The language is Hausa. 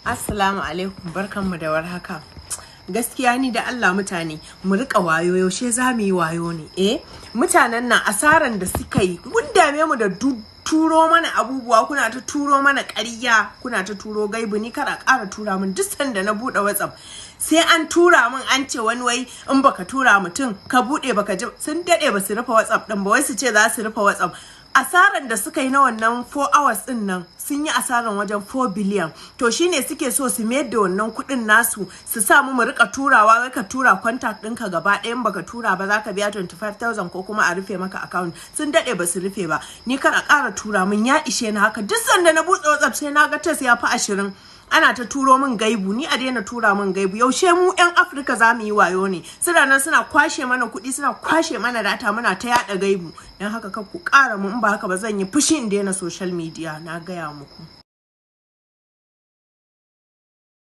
Assalamu alaikum, barkanmu da warhaka. Gaskiya ni da Allah, mutane mu rika wayo. Yaushe za mu yi wayo ne? Eh, mutanen nan asaran da suka yi, kun dame mu da turo mana abubuwa, kuna ta turo mana ƙarya, kuna ta turo gaibu. Ni kar a ƙara tura min. Duk sanda na buɗe WhatsApp sai an tura min, an ce wani wai in baka tura mutum ka buɗe baka ji. Sun daɗe ba su rufe WhatsApp ɗin ba, wai su ce za su rufe WhatsApp. Asaran da suka yi na wannan 4 hours din nan, sun yi asaran wajen 4 billion. To shine suke so su mayar da wannan kuɗin nasu, su sa mu mu rika turawa. Wai ka tura contact ɗinka gaba ɗayan, baka tura ba za ka biya 25,000 ko kuma a rufe maka account. Sun daɗe ba su rufe ba. Ni kar a ƙara tura min, ya ishe ni haka. Duk sanda na buɗe WhatsApp sai na ga text ya fi 20, ana ta turo min gaibu. Ni a daina tura min gaibu. Yaushe mu yan Afirka za mu yi wayo ne? Suna nan suna kwashe mana kuɗi, suna kwashe mana data, muna ta yada gaibu. Don haka kar ku ƙara mu. In ba haka ba, zan yi fushi in daina social media, na gaya muku.